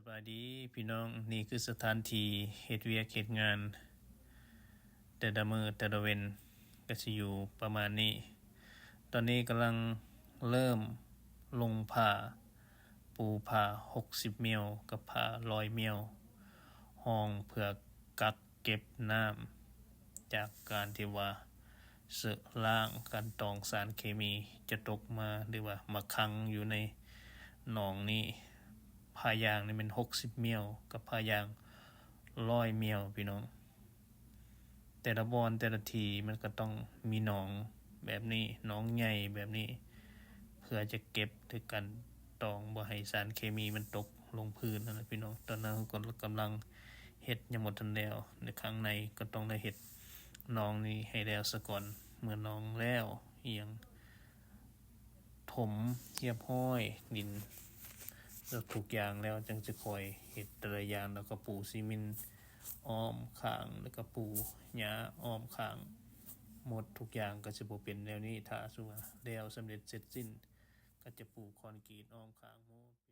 ສະບາຍດີພີ່ນ້ອງ, ນີ້ຄືສະຖານທີ່ເຮັດວຽກເຮັດງານ ແຕ່ລະມື້ແຕ່ລະເວັນກໍຊິຢູ່ປະມານນີ້. ຕອນນີ້ກຳລັງເລີ່ມລົງຜ້າ, ປູຜ້າຫົກສິບມ້ຽວກັບຜ້າຮ້ອຍມ້ຽວ, ຮອງເພື່ອກັກເກັບນ້ຳ ຈາກການທີ່ວ່າເຊາະລ້າງ ການຕອງສານເຄມີຈະຕົກມາ ຫຼືວ່າມາຂັງຢູ່ໃນໜອງນີ້. ຜ້າຢາງນີ້ແມ່ນຫົກສິບມ້ຽວກັບຜ້າຢາງຮ້ອຍມ້ຽວພີ່ນ້ອງ. ແຕ່ລະບ່ອນແຕ່ລະທີ່ມັນກໍຕ້ອງມີໜອງແບບນີ້, ໜອງໃຫຍ່ແບບນີ້ ເພື່ອຈະເກັບ ຫຼື ກັນຕອງບໍ່ໃຫ້ສານເຄມີມັນຕົກລົງພື້ນຫັ້ນນະພີ່ນ້ອງ. ຕອນນັ້ນເຮົາກໍກຳລັງເຮັດຍັງບໍ່ທັນແລ້ວ, ໃນຄັ້ງໃນກໍຕ້ອງໄດ້ເຮັດໜອງນີ້ໃຫ້ແລ້ວສາກ່ອນ. ເມື່ອໜອງແລ້ວ ອີ່ຫຍັງ ຖົມຮຽບຮ້ອຍດິນ ແລ້ວທຸກຢ່າງແລ້ວ ຈັ່ງຈະຄ່ອຍເຮັດແຕ່ລະຢ່າງ, ແລ້ວກໍປູຊີເມັນອ້ອມຂ້າງ ແລ້ວກໍປູຫຍ້າອ້ອມຂ້າງ. ໝົດທຸກຢ່າງກໍຊິບໍ່ເປັນແນວນີ້. ຖ້າສົມມຸດວ່າແລ້ວສຳເລັດເສັດສິ້ນ ກໍຈະປູຄອນກຣີດອ້ອມຂ້າງໝົດ.